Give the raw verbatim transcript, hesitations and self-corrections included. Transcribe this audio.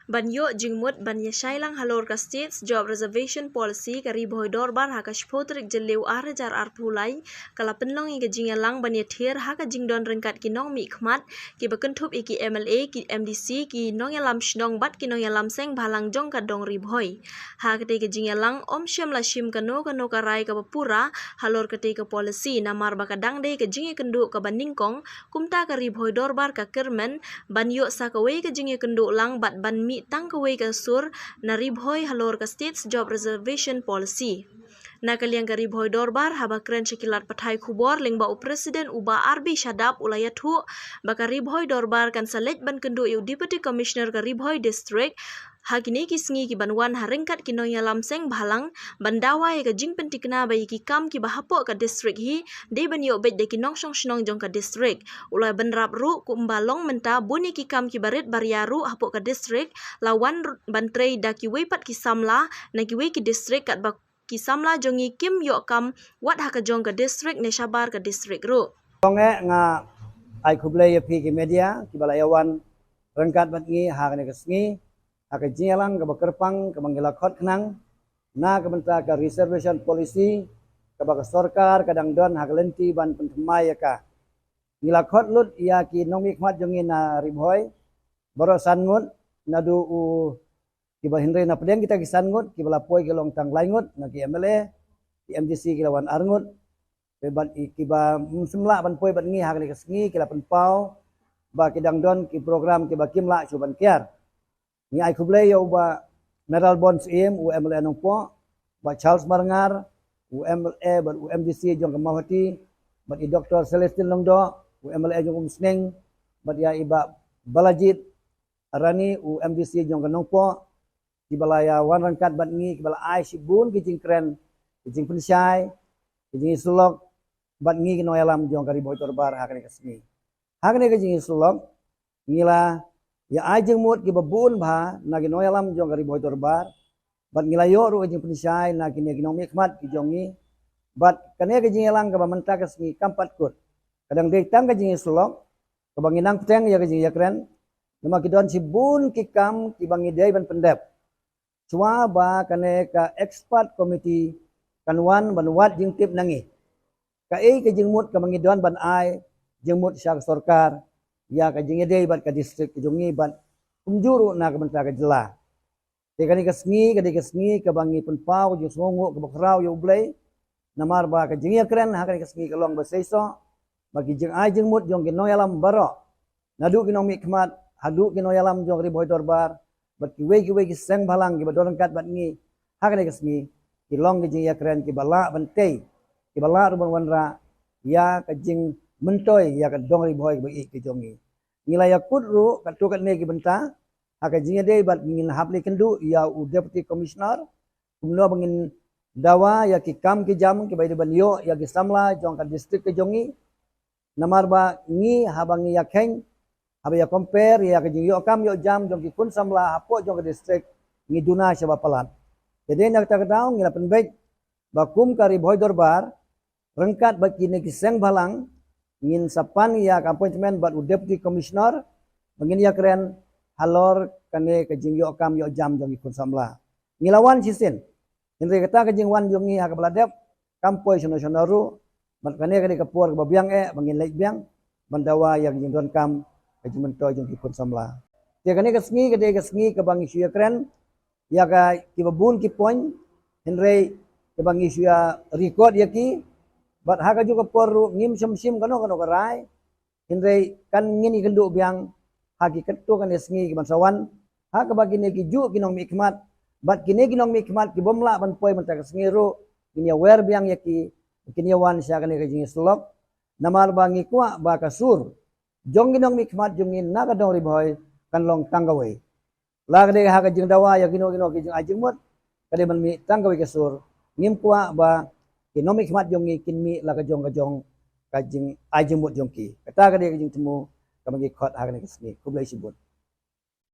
Ban ïoh jingmut ban ïa shai lang halor ka States Job Reservation Policy, ka Ri Bhoi Dorbar ha ka shiphew tarik Jylliew ar hajar arphew lai ka la pynlong ïa ka jingïalang ban ïa thiar ha ka jingdon ryngkat ki nongmihkhmat, ki ba kynthup ïa ki M L A, ki M D C, ki nongïalam shnong bad ki nongïalam seng bhalang jong ka dong Ri Bhoi. Ha katei ka jingïalang ym shym la shim kano kano ka rai ka ba pura halor katei ka policy, namar ba ka dang dei ka jingïakynduh ka ba nyngkong, kumta ka Ri Bhoi Dorbar ka kyrmen ban ïoh sa kawei ka jingïakynduh lang bad ban mih tang kawei ka sur na Ri Bhoi halor ka States Job Reservation Policy. Na ka liang ka Ri Bhoi Dorbar, haba kren sha ki lad pathai khubor lyngba u President u Bah R B Shadap, u la ïathuh ba ka Ri Bhoi Dorbar kan sa leit ban kynduh ïa u Deputy Commissioner ka Ri Bhoi District ha kine ki sngi ki ban wan ha ryngkat ki nongïalam seng bhalang ban dawa ïa ka jingpyntikna ba ïa ki kam ki ba hapoh ka district hi dei ban ïoh beit da ki nongshong shnong jong ka district. U la bynrap ruh kumba long mynta bun ïa ki kam ki ba rit ba ria ruh hapoh ka district la wan r-, ban trei da kiwei pat ki samla na kiwei ki district, katba ki samla jong ngi kim ïoh kam wat ha ka jong ka district ne shabar ka district ruh. Tang eh nga ai khublei ïa phi ki media ki ba la ïa wan ryngkat bad ngi ha kane ka sngi ha ka jingïalang ka ba kyrpang ka ba ngi la khot khnang na ka bynta ka reservation policy ka ba ka sorkar ka dang don ha ka lynti ban pynthymmai ïa ka. Ngi la khot lut ïa ki nongmihkhmat jong ngi na Ri Bhoi baroh san ngut, naduh u ki ba hynrei na pdeng kita ki san ngut ki ba la poi ki long tang lai ngut, na ki M L A, ki M D C ki la wan ar ngut. Te bad i ki ba ym shym lah ban poi bad ngi ha kane ka sngi ki la pynpaw ba ki dang don ki program ki ba kim lah shuh ban kiar. Ngi ai khublei ïa u Bah Mayral Born Syiem, u M L A Nongpoh, Bah Charles Marngar, u M L A bad u M D C jong ka Mawhati, bad i Doktor Celestine Lyngdoh, u M L A jong Umsning, bad ïa i Bah Balajied Rani, u M D C jong ka Nongpoh, ki ba la ïa wan ryngkat bad ngi, ki ba la ai shibun ki jingkren, ki jingpynshai, ki jingïasyllok bad ngi ki nongïalam jong ka Ri Bhoi Dorbar ha kane ka sngi. Ha kane ka jingïasyllok ngi la ïa ai jingmut ki ba bun bha na ki nongïalam jong ka Ri Bhoi Dorbar, bad ngi la ïoh ruh ka jingpynshai na kine ki nongmihkhmat ki jong ngi. Bad kane ka jingïalang ka ba mynta ka sngi kam pat kut, ka dang dei tang ka jingïasyllok ka ba ngi nang pteng ïa ka jingïakren, namar ki don shibun ki kam ki ba ngi dei ban pyndep. Shuwa ba kane ka expert committee kan wan ban wad jingtip na ngi, kaei ka jingmut ka ba ngi don ban ai jingmut sha ka sorkar ïa ka jingïadei bad ka district ka jong ngi bad kumjuh ruh na ka bynta ka jylla. Te kane ka sngi ka dei ka sngi ka ba ngi pynpaw ka jingsngewnguh ka ba khraw ïa U Blei, namar ba ka jingïakren ha kane ka sngi ka long ba seisoh ba ki jingai jingmut jong ki nongïalam baroh, naduh ki nongmihkhmat haduh ki nongïalam jong ka Ri Bhoi Dorbar, bad kiwei kiwei ki seng bhalang ki ba don ryngkat bad ngi ha kane ka sngi, ki long ki jingïakren ki ba lah ban tei, ki ba lah ruh ban wanrah ïa ka jingmyntoi ïa ka dong Ri Bhoi ka ba ïeit ka jong ngi. Ngi la ïakut ruh katto katne ki bynta ha ka jingïadei bad ngin hap leit kynduh ïa u Deputy Commissioner, kumno ba ngin dawa ïa ki kam ki jam ki ba ïadei ban ïoh ïa ki samla jong ka district ka jong ngi. Namar ba ngi haba ngi ïa kheiñ, haba ïa compare ïa ka jingïoh kam ïoh jam jong ki khun samla hapoh jong ka district, ngi duna sha ba palat. Te dei na kata ka daw ngi la pynbeit ba kum ka Ri Bhoi Dorbar, ryngkat bad kine ki seng bhalang, ngin sa pan ïa ka appointment bad u Deputy Commissioner ba ngin ïakren halor kane ka jingïoh kam ïoh jam jong ki khun samla. Ngi la wan shisien, hynrei kata ka jingwan jong ngi ha ka ba la dep kam poi shano shano ruh, bad kane ka dei ka por ka ba biang eh ba ngin leit biang ban dawa ïa ka jingdonkam ka jingmyntoi jong ki khun samla. Te kane ka sngi ka dei ka sngi ka ba ngi shu ïakren ïa ka ki ba bun ki point, hynrei ka ba ngi shu ïa record ïa ki, bad ha kajuh ka por ruh ngim shym shim kano kano ka rai, hynrei kan ngin ïakynduh biang ha ki katto katne sngi ki ban sa wan, ha kaba kine ki juh ki nongmihkhmat bad kine ki nongmihkhmat ki bym lah ban poi mynta ka sngi ruh ngin ïa wer biang ïa ki, kin ïa wan sha kane ka jingïasyllok, namar ba ngi kwah ba ka sur jong ki nongmihkhmat jong ngi na ka dong Ri Bhoi kan long tang kawei. La ka dei ha ka jingdawa ïa kino kino ki jingai jingmut, ka dei ban mih tang kawei ka sur. Ngim kwah ba ki nongmihkhmat jong ngi kin mih la ka jong ka jong ka jingai jingmut jong ki. Kata ka dei ka jingthmu ka ba ngi khot ha kane ka sngi. Khublei shibun.